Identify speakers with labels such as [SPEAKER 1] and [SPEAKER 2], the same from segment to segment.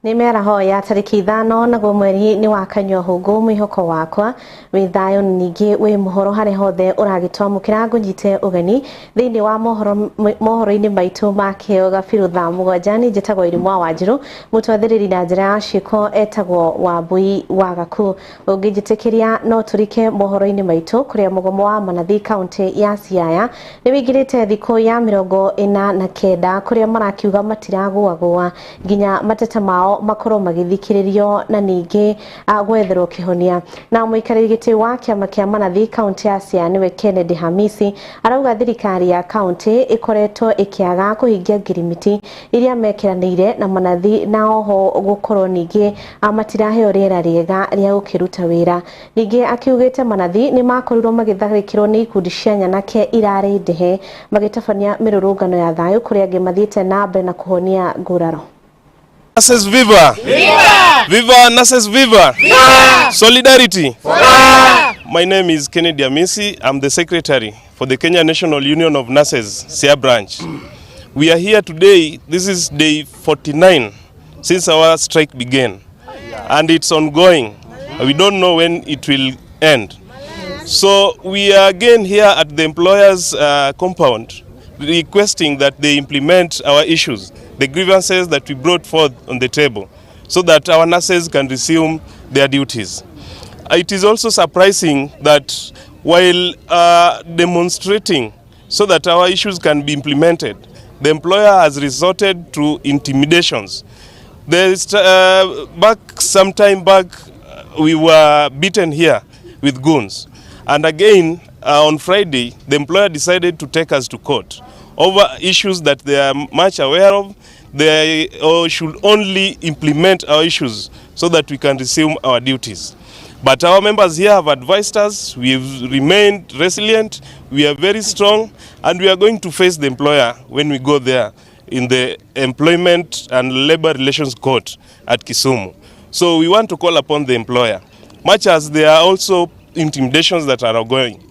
[SPEAKER 1] Nĩ mĩaraho ya tarĩki 5 naguo mweri nĩ wa kanyua hũngũ mwĩhoko wakwa wĩ thayũ ningĩ wĩ mũhoro harĩa hothe ũragĩtwamũkĩra ngũnyite ũgeni thĩinĩ wa mohoro-inĩ maitũ ma kĩo gabiru thaa 7. Nĩ njĩtagwo Irimũ wa Wanjirũ, mũtwathĩrĩri na njĩra ya ciĩko etagwo Wambui wa Gaku. Ũngĩnjĩtĩkĩria no tũrike mohoro-inĩ maitũ kũrĩa mũgomo wa Manathi kaunti ya Siaya nĩ wĩingĩrĩte thikũ ya 49 kũrĩa marakiuga matiragũagũa nginya mateta mao makorwo magĩthikĩrĩrio na ningĩ gwetherwo kĩhonia. Na mũikarĩri gĩtĩ wa kĩama kĩa Manathi kaunti ya Siaya nĩwe Kennedy Hamisi arauga thirikari ya kaunti ĩkoretwo ĩkĩaga kũhingia ngirimiti iria mekĩranĩire na Manathi na oho gũkorwo ningĩ matiraheo rĩera rĩega rĩa gũkĩruta wĩra. Ningĩ akiugĩte Manathi nĩ makorirwo magĩtharĩkĩrwo nĩ ikundi cia nyanake irarĩ ndehe magĩtabania mĩrũrũngano ya thayũ kũrĩa angĩ mathiĩte na mbere na kũhonia nguraro.
[SPEAKER 2] Nurses viva! Viva! Viva nurses viva! Viva! Solidarity! Viva! My name is Kennedy Amisi. I'm the secretary for the Kenya National Union of Nurses, Siaya branch. We are here today. This is day 49 since our strike began, and it's ongoing. We don't know when it will end. So we are again here at the employer's compound requesting that they implement our issues, the grievances that we brought forth on the table, so that our nurses can resume their duties. It is also surprising that while demonstrating so that our issues can be implemented, the employer has resorted to intimidations. There's, back some time back, we were beaten here with goons. And again, on Friday, the employer decided to take us to court over issues that they are much aware of. They should only implement our issues so that we can resume our duties. But our members here have advised us, we have remained resilient, we are very strong, and we are going to face the employer when we go there in the Employment and Labor Relations Court at Kisumu. So we want to call upon the employer, much as there are also intimidations that are ongoing.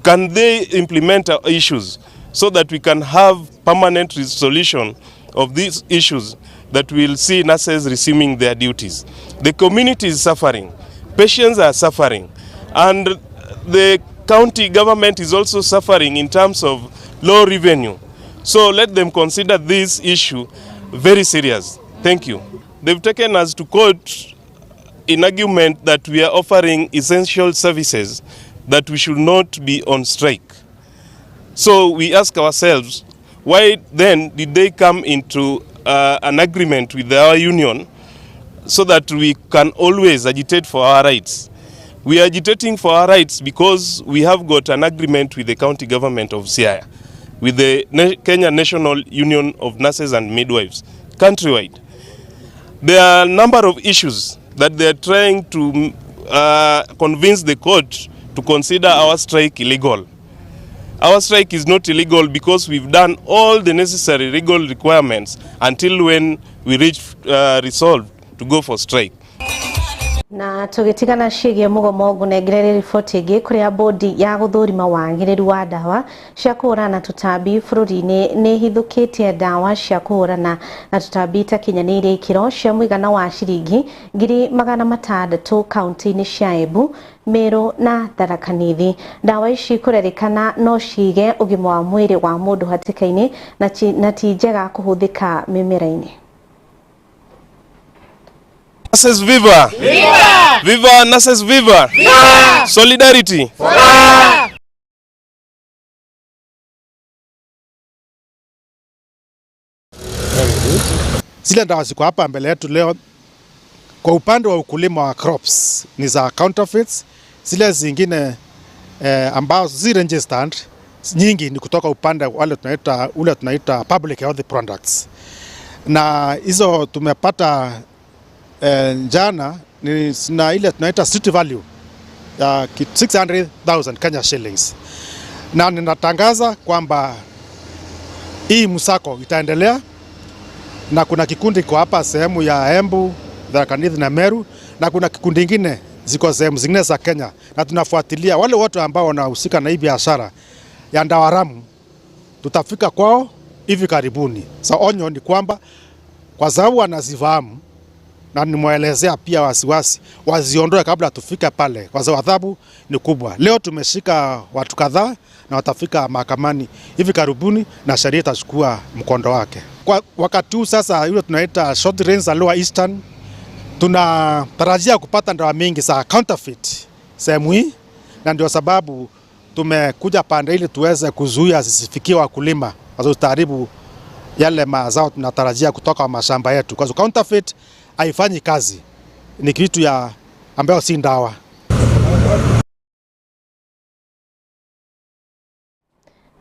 [SPEAKER 2] Can they implement our issues so that we can have permanent resolution of these issues that will see nurses resuming their duties? The community is suffering, patients are suffering, and the county government is also suffering in terms of low revenue. So let them consider this issue very serious. Thank you. They've taken us to court in argument that we are offering essential services, that we should not be on strike. So we ask ourselves, why then did they come into an agreement with our union so that we can always agitate for our rights? We are agitating for our rights because we have got an agreement with the county government of Siaya, with the Kenya National Union of Nurses and Midwives, countrywide. There are a number of issues that they are trying to convince the court to consider our strike illegal. Our strike is not illegal because we've done all the necessary legal requirements until when we reach resolve to go for strike.
[SPEAKER 1] Na tũgĩtigana ciĩgiĩ mũgomo ngũnengererie riboti ĩngĩ kũrĩa bodi ya gũthũrima wagĩrĩru wa ndawa cia kũhũrana na tũtambi bũrũri-inĩ nĩ ĩhithũkĩtie ndawa cia kũhũrana na tũtambi itakinyanĩirie ikĩro cia mũigana wa ciringi 600,000 kaunti-inĩ cia Embu, Meru na Tharaka Nithi. Ndawa ici kũrerĩkana no cige ũgima wa mwĩrĩ wa mũndũ hatĩka-inĩ na ti njega kũhũthĩka mĩmera-inĩ.
[SPEAKER 2] Nurses viva! Viva! Viva nurses viva! Viva! Solidarity! Viva!
[SPEAKER 3] Zile ndawa ziko hapa mbele yetu leo kwa upande wa ukulima wa crops ni za counterfeits, zile zingine ambazo zi registered nyingi ni kutoka upande wale tunaita ule tunaita public health products, na hizo tumepata jana ni na ile tunaita street value ya 600,000 Kenya shillings, na ninatangaza kwamba hii msako itaendelea, na kuna kikundi kwa hapa sehemu ya Embu, Tharaka Nithi na Meru, na kuna kikundi kingine ziko sehemu zingine za Kenya, na tunafuatilia wale wote ambao wanahusika na hii biashara ya ndawa haramu, tutafika kwao hivi karibuni. So onyo ni kwamba kwa sababu wanazifahamu na nimwaelezea pia wasiwasi waziondoe kabla tufike pale, kwa sababu adhabu ni kubwa. Leo tumeshika watu kadhaa na watafika mahakamani hivi karibuni na sheria itachukua mkondo wake. Kwa wakati huu sasa, yule tunaita short range za Lower Eastern, tunatarajia kupata ndawa mingi za counterfeit sehemu hii, na ndio sababu tumekuja pande ili tuweze kuzuia zisifikie wakulima, kwa sababu yale mazao tunatarajia kutoka mashamba yetu, kwa sababu counterfeit haifanyi kazi, ni kitu ya ambayo si ndawa.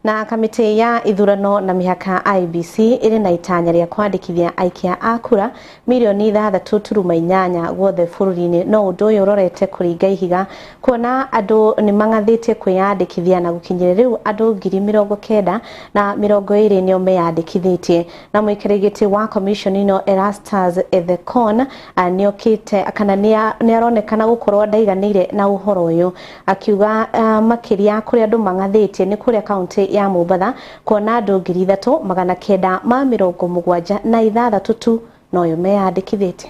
[SPEAKER 1] Na kamĩtĩ ya ithurano na mĩhaka IEBC ĩrĩ na itanya rĩa kwandĩkithia aikia a kura mirioni 6.8 guothe bũrũri-inĩ. No ũndũ ũyũ ũrorete kũringa ihiga kuona andũ nĩ mang'athĩtie kwĩyandĩkithia, na gũkinyĩria rĩu andũ 90,020 nĩo meyandĩkithĩtie. Na mũikarĩri gĩtĩ wa commission ĩno Erastus Ethekon nĩokĩte kana nĩ aronekana gũkorwo ndaiganĩire na ũhoro ũyũ, akiuga makĩria kũrĩa andũ mang'athĩtie nĩ kũrĩa kaunti ya Mombatha, kuona andũ 3976 tu noyo meyandĩkithĩtie.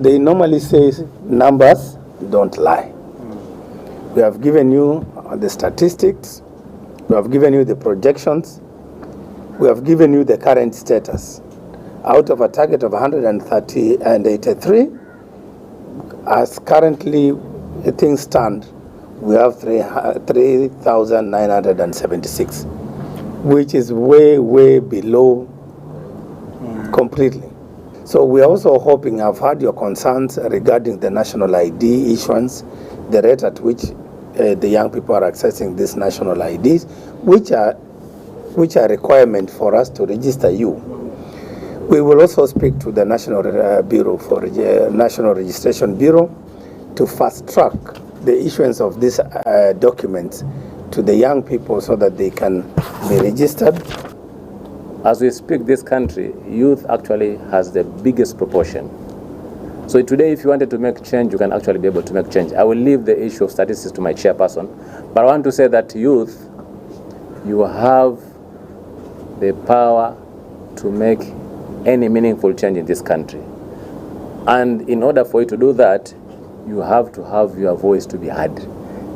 [SPEAKER 4] They normally say numbers don't lie. We have given you the statistics, we have given you the projections, we have given you the current status. Out of a target of 130 and 83, as currently things stand, we have 3,976, which is way, way below completely. So we are also hoping, I've heard your concerns regarding the national ID issuance, the rate at which the young people are accessing these national IDs, which are requirement for us to register you. We will also speak to the National Bureau for National Registration Bureau to fast track the issuance of these documents to the young people so that they can be registered.
[SPEAKER 5] As we speak, this country, youth actually has the biggest proportion. So today, if you wanted to make change, you can actually be able to make change. I will leave the issue of statistics to my chairperson, but I want to say that youth, you have the power to make any meaningful change in this country. And in order for you to do that, you have to have your voice to be heard.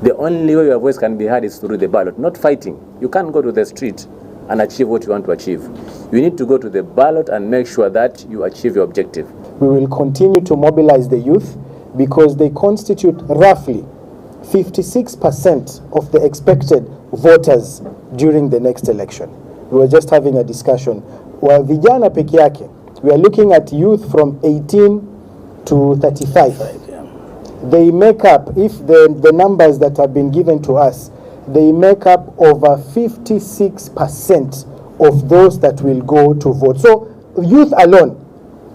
[SPEAKER 5] The only way your voice can be heard is through the ballot, not fighting. You can't go to the street and achieve what you want to achieve. You need to go to the ballot and make sure that you achieve your objective.
[SPEAKER 6] We will continue to mobilize the youth because they constitute roughly 56% of the expected voters during the next election. We were just having a discussion. Well, vijana peke yake, we are looking at youth from 18 to 35. They make up, if the numbers that have been given to us, they make up over 56% of those that will go to vote. So youth alone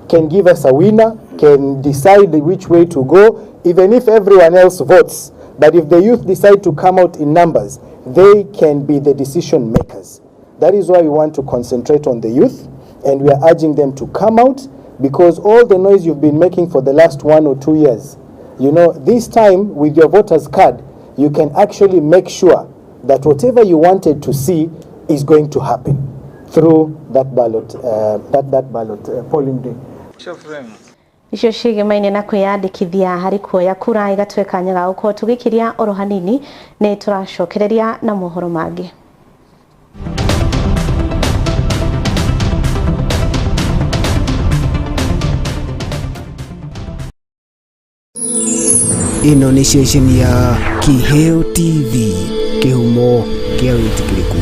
[SPEAKER 6] can give us a winner, can decide which way to go, even if everyone else votes. But if the youth decide to come out in numbers, they can be the decision makers. That is why we want to concentrate on the youth, and we are urging them to come out, because all the noise you've been making for the last 1 or 2 years, this time with your voter's card, you can actually make sure that whatever you wanted to see is going to happen through that ballot, that ballot polling day.
[SPEAKER 1] Icio ciĩgemaine na kwĩyandĩkithia harĩ kuoya kura igatue kanya ga gũkorwo tũgĩkiria oro hanini. Nĩ tũracokereria na mohoro mangĩ.
[SPEAKER 7] Ĩno nĩ ceceni ya Kiheo TV, kĩhumo kĩa wĩtĩkĩrĩku.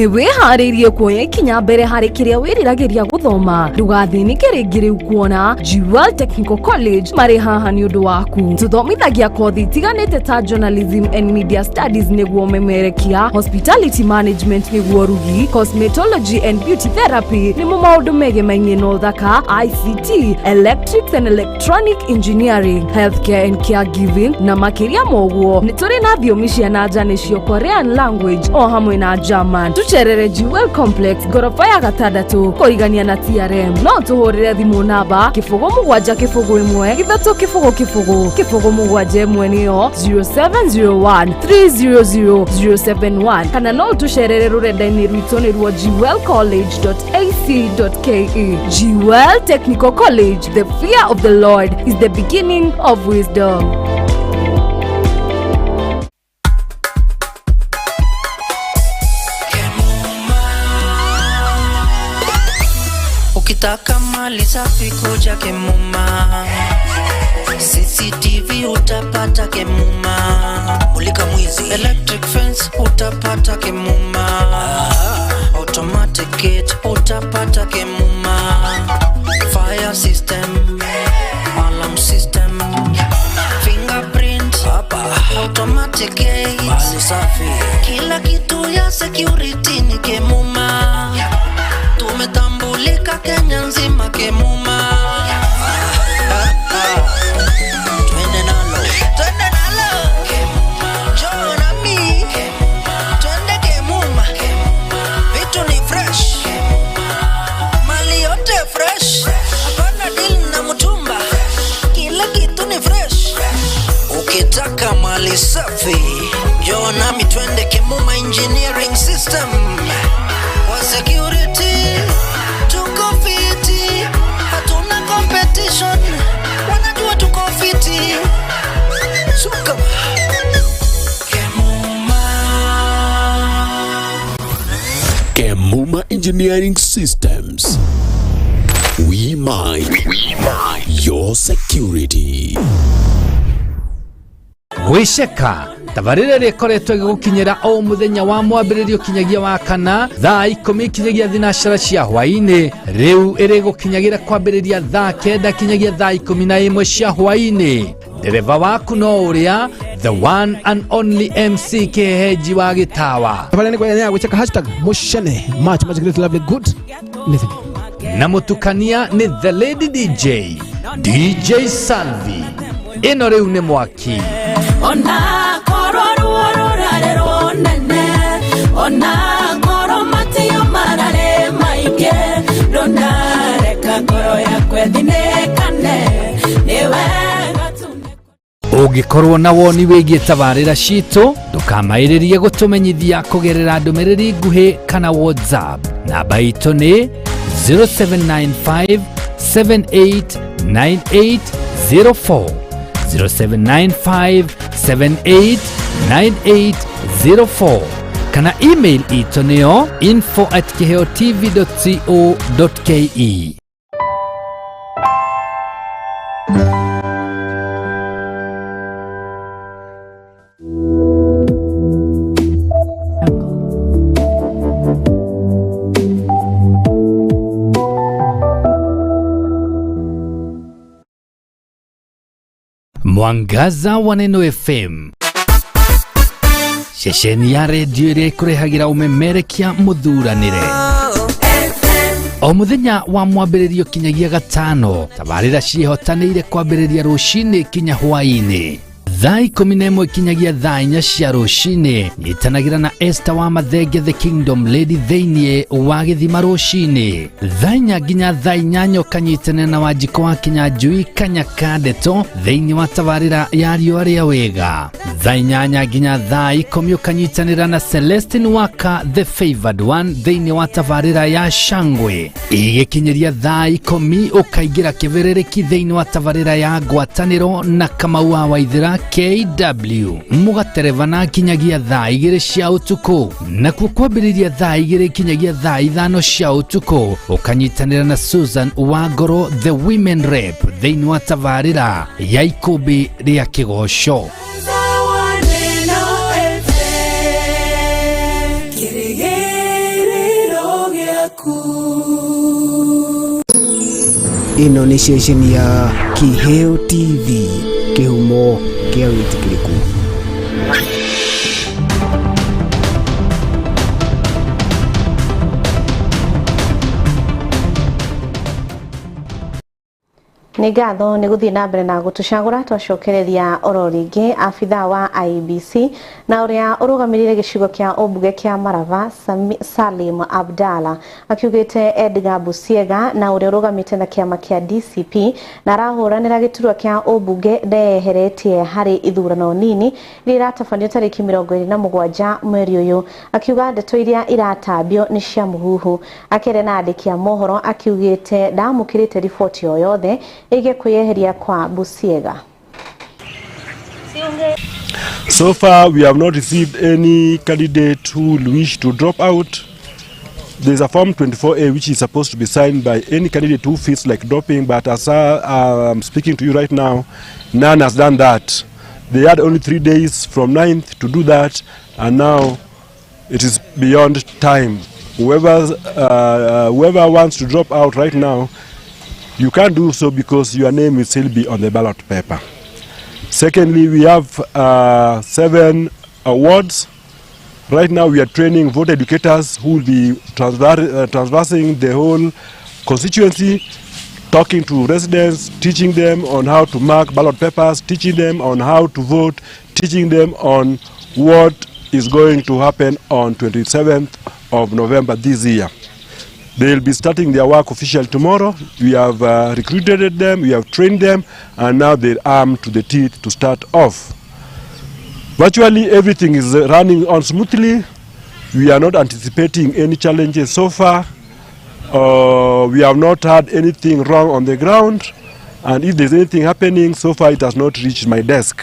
[SPEAKER 8] Nĩ wĩharĩirie kuoya ikinya mbere harĩ kĩrĩa wĩriragĩria gũthoma? Ndũgathĩnĩke rĩngĩ rĩu kuona Jewel Technical College marĩ haha nĩ ũndũ waku. Tũthomithagia kothi itiganĩte ta Journalism and Media Studies nĩguo memerekia, Hospitality Management nĩguo rugi, Cosmetology and Beauty Therapy nĩmo maũndũ megemainie na ũthaka, ICT, Electrics and Electronic Engineering, Healthcare and Caregiving na makĩria ma ũguo nĩ tũrĩ na thiomi cia na nja nĩcio Korean language o hamwe na German. Tũcerere Jewel Complex ngoroba ya gatandatũ kũrigania na TRM. No tũhũrĩre thimũ namba 0 7 0 1 3 0 0 0 7 1 nĩyo 0701 300 071 kana no ũtũcerere rũrenda-inĩ rwitũ nĩruo jewelcollege.ac.ke. Jewel Technical College, the fear of the Lord is the beginning of wisdom.
[SPEAKER 9] Ukitaka mali safi kuja Kemuma, CCTV utapata Kemuma, mulika mwizi, electric fence utapata Kemuma, automatic gate utapata Kemuma, fire system, alarm system, fingerprint, automatic gate, mali safi, kila kitu ya security ni Kemuma. Tumetambulika Kenya nzima Kemuma. Twende nalo, twende nalo. Kemuma, njoo nami. Twende Kemuma. Vitu ni fresh, mali yote fresh, hapana deal na mtumba, kila kitu ni fresh. Ukitaka mali safi, njoo nami twende Kemuma Engineering System. Kwa security tuko fiti, hatuna competition, wanajua tuko fiti. Suka Kemuma.
[SPEAKER 10] Kemuma Engineering Systems. We mind. We mind your security.
[SPEAKER 11] Gwĩceka tabarĩra ĩrĩa ĩkoretwo ĩgĩgũkinyĩra o mũthenya wa mwambĩrĩrio kinyagia wa kana thaa 10 kinyagia thinacara cia hwaĩ-inĩ, rĩu ĩrĩgũkinyagĩra kwambĩrĩria thaa 9 kinyagia thaa 11 cia hwaĩ-inĩ. Ndereba waku no ũrĩa the one and only MC Kĩhehenji wa Gĩtawa.
[SPEAKER 7] Tabarĩra nĩ ya gwĩceka #mushene much much great lovely good listening.
[SPEAKER 11] Na mũtukania nĩ the lady DJ, DJ Salvi. Ĩno rĩu nĩ mwaki.
[SPEAKER 12] Ona korwo ruo rũrarĩ rũnene, ona korwo matio mararĩ maingĩ, ndũnareka ngoro yakwa ĩthinĩkane, nĩ wega tu.
[SPEAKER 11] Ũngĩkorwo na woni wĩgiĩ tabarĩra citũ, ndũkamaĩrĩrie gũtũmenyithia kũgerera ndũmĩrĩri nguhĩ kana WhatsApp. Namba itũ nĩ 0795 789804, 0795 789804, kana email itũ nĩyo info@kiheotv.co.ke. Mwangaza wa Neno FM, ceceni ya redio ĩrĩa ĩkũrehagĩra ũmemerekia mũthuranĩre o mũthenya wa mwambĩrĩrio kinyagia gatano. Tabarĩra ciĩhotanĩire kwambĩrĩria rũcinĩ kinya hwaĩ-inĩ thaa 11 kinyagia thaa 4 cia rũcinĩ. Nyitanagĩra na Esther wa Mathenge, the Kingdom Lady, thĩinĩ wa gĩthima rũcinĩ thaa 4 nginya thaa 8. Ũkanyitanĩra na Wanjikũ wa Kinyanjui Kanyaka Ndeto thĩinĩ wa tabarĩra ya riũa rĩa wega. Thaa 8 nginya thaa 10 ũkanyitanĩra na Celestine Waka, the favored one, thĩinĩ wa tabarĩra ya Shangwe. Igĩkinyĩria thaa 10 ũkaingĩra kĩbĩrĩrĩki thĩinĩ wa tabarĩra ya ngwatanĩro na Kamau wa Waithĩra KW, mũgaterebana kinyagia thaa 2 cia ũtukũ. Nakuo kwambĩrĩria thaa 2 kinyagia thaa 5 cia ũtukũ ũkanyitanĩra na Susan Wangoro, the women rep, thĩinĩ wa tabarĩra ya ikũmbĩ rĩa kĩgoco.
[SPEAKER 12] Neno FM, Kĩrĩgĩrĩro.
[SPEAKER 7] Ĩno nĩ ceceni ya Kiheo TV, kĩhumo kĩa wĩtĩkĩrĩku.
[SPEAKER 1] Nĩ ngatho nĩ gũthiĩ na mbere na gũtũcagũra. Twacokereria oro rĩngĩ abithaa wa IEBC na ũrĩa ũrũgamĩrĩire gĩcigo kĩa ũmbunge kĩa Marava Salim Abdalla akiugĩte Edgar Busiega na ũrĩa ũrũgamĩte na kĩama kĩa DCP na arahũranĩra gĩturwa kĩa ũmbunge ndeyeheretie harĩ ithurano nini iria iratabanio tarĩki 27 mweri ũyũ, akiuga ndeto iria iratambio nĩ cia mũhuhu. Akĩaria na andĩki a mohoro akiugĩte ndamũkĩrĩte riboti o yothe ĩgiĩ kwĩyeheria kwa Busiega.
[SPEAKER 13] So far, we have not received any candidate who will wish to drop out. There's a Form 24A which is supposed to be signed by any candidate who feels like dropping, but as I'm speaking to you right now, none has done that. They had only 3 days from 9th to do that, and now it is beyond time. Whoever wants to drop out right now, you can't do so because your name will still be on the ballot paper. Secondly, we have 7 awards. Right now we are training voter educators who will be traversing the whole constituency, talking to residents, teaching them on how to mark ballot papers, teaching them on how to vote, teaching them on what is going to happen on 27th of November this year. They will be starting their work officially tomorrow. We have recruited them, we have trained them, and now they're armed to the teeth to start off. Virtually everything is running on smoothly. We are not anticipating any challenges so far. We have not had anything wrong on the ground, and if there's anything happening, so far it has not reached my desk.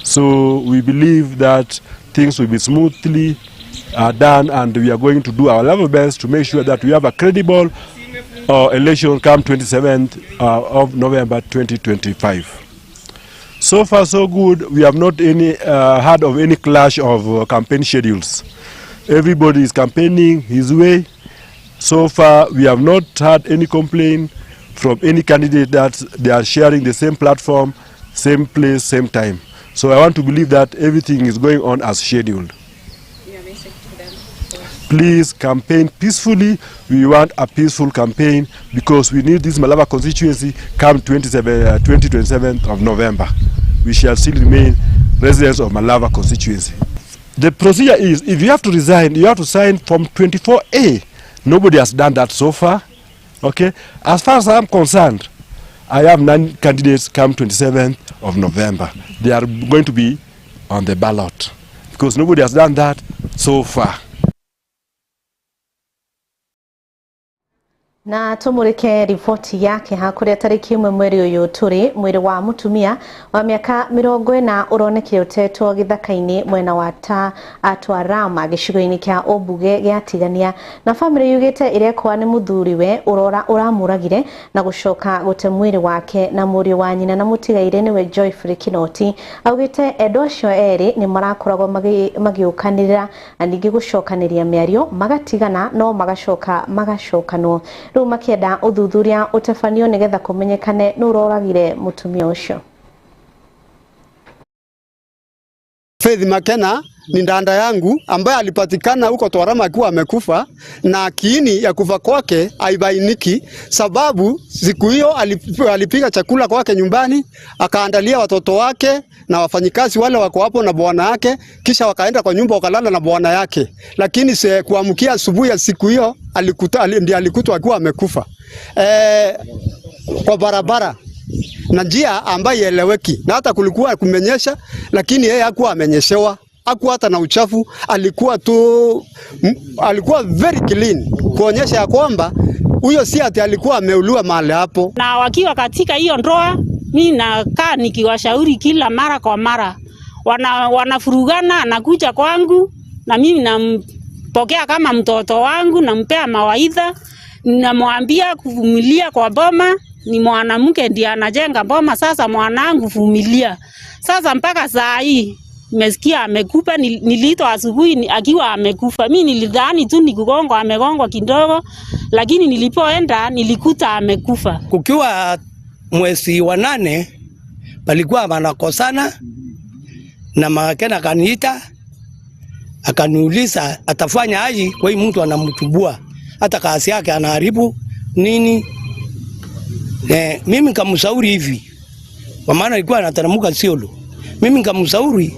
[SPEAKER 13] So we believe that things will be smoothly done, and we are going to do our level best to make sure that we have a credible election come 27th of November 2025. So far so good. We have not any heard of any clash of campaign schedules. Everybody is campaigning his way. So far we have not had any complaint from any candidate that they are sharing the same platform, same place, same time. So I want to believe that everything is going on as scheduled. Please campaign peacefully. We want a peaceful campaign because we need this Malava constituency come 27th of November. We shall still remain residents of Malava constituency. The procedure is, if you have to resign, you have to sign Form 24A. Nobody has done that so far. Okay? As far as I'm concerned, I have 9 candidates come 27th of November. They are going to be on the ballot because nobody has done that so far.
[SPEAKER 1] Na tumurike riboti yake hakuria tariki 1 mweri uyu turi mwiri wa mutumia wa miaka 40 uronekire utetwo githaka-ini mwena wa ta Atwarama gicigo-ini kia Obuge giatigania na family yugite irekwa ni muthuriwe urora uramuragire na gucoka gute mwiri wake na muri wa nyina na mutigaire niwe Joyfrey Kinoti augite endo acio eri ni marakoragwo magiukanirira na ningi gucokaniria miario magatigana no magacoka magacokanwo. Riu makienda uthuthuria utabanio nigetha kumenyekane nu uroragire mutumia ucio.
[SPEAKER 14] Faith Makena ni dada yangu ambaye alipatikana huko Twarama akiwa amekufa, na kiini ya kufa kwake haibainiki, sababu siku hiyo alipiga chakula kwake nyumbani, akaandalia watoto wake na wafanyikazi wale wako hapo na bwana yake, kisha wakaenda kwa nyumba wakalala na bwana yake. Lakini kuamkia asubuhi ya siku hiyo ndiye alikutwa akiwa amekufa kwa barabara na njia ambayo haieleweki, na hata kulikuwa kumenyesha, lakini yeye hakuwa amenyeshewa, hakuwa hata na uchafu, alikuwa tu, alikuwa very clean, kuonyesha ya kwamba huyo si ati alikuwa ameuliwa mahali hapo.
[SPEAKER 15] Na wakiwa katika hiyo ndoa, mimi nakaa nikiwashauri kila mara kwa mara, wanafurugana, anakuja kwangu na mimi nampokea kama mtoto wangu, nampea mawaidha, namwambia kuvumilia kwa boma. Ni mwanamke ndiye anajenga boma, sasa mwanangu vumilia. Sasa mpaka saa hii Nimesikia amekufa, niliitwa asubuhi akiwa amekufa. Mimi nilidhani tu ni kugongwa, amegongwa kidogo, lakini nilipoenda nilikuta amekufa.
[SPEAKER 16] Kukiwa mwezi wa 8 palikuwa wanakosana na Makena akaniita akaniuliza atafanya aje kwa hii mtu anamtubua hata kazi yake anaharibu nini. Mimi nikamshauri hivi, kwa maana alikuwa anataramuka Siolo. Mimi nikamshauri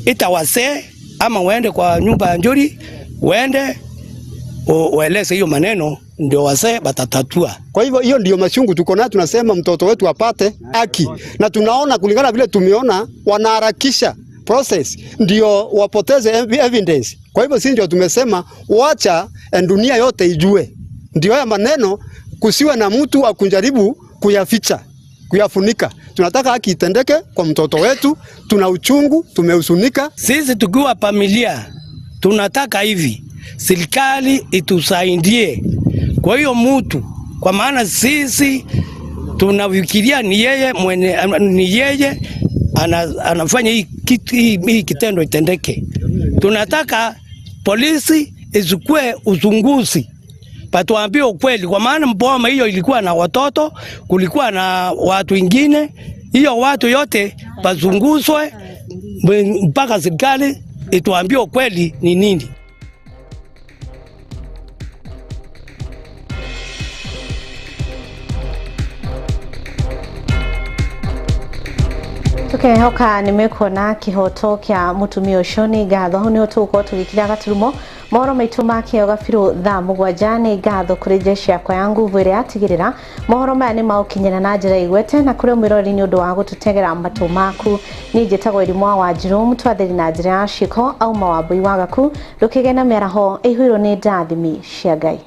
[SPEAKER 16] ita wasee ama waende kwa nyumba ya Njuri, waende waeleze hiyo maneno, ndio wasee batatatua.
[SPEAKER 14] Kwa hivyo hiyo ndio machungu tuko nayo, tunasema mtoto wetu apate haki, na tunaona kulingana vile tumeona wanaharakisha process ndio wapoteze evidence. Kwa hivyo sisi ndio tumesema wacha dunia yote ijue, ndio haya maneno, kusiwe na mtu akunjaribu kuyaficha, kuyafunika. Tunataka haki itendeke kwa mtoto wetu, tuna uchungu, tumehuzunika.
[SPEAKER 16] Sisi tukiwa familia tunataka hivi serikali itusaidie kwa hiyo mtu, kwa maana sisi tunafikiria ni yeye mwenye, ni yeye anafanya hii kitendo itendeke. Tunataka polisi ichukue uchunguzi, patuambie ukweli, kwa maana mboma hiyo ilikuwa na watoto, kulikuwa na watu wengine. Hiyo watu yote pazunguzwe mpaka serikali ituambie ukweli ni nini.
[SPEAKER 1] Tukehoka nimekuona kihoto kia mutumia ucio ni ngatho. Hau niho tugukorwo tugikira gaturumo mohoro maitu ma kĩo gabiru thaa 7. Nĩ ngatho kũrĩ jeshi yakwa ya nguvu ĩrĩa yatigĩrĩra mohoro maya nĩ maũkinyĩra na njĩra igwete, na kũrĩ mwĩroreri nĩ ũndũ wa gũtũtegera matũ maku. Niĩ njĩtagwo Irimũ wa Wanjirũ, mũtwathĩri na njĩra ya ciĩko auma Wambui wa Gaku. Ndũkĩgĩe na mĩaraho ĩihũirwo nĩ ndathimi cia Ngai.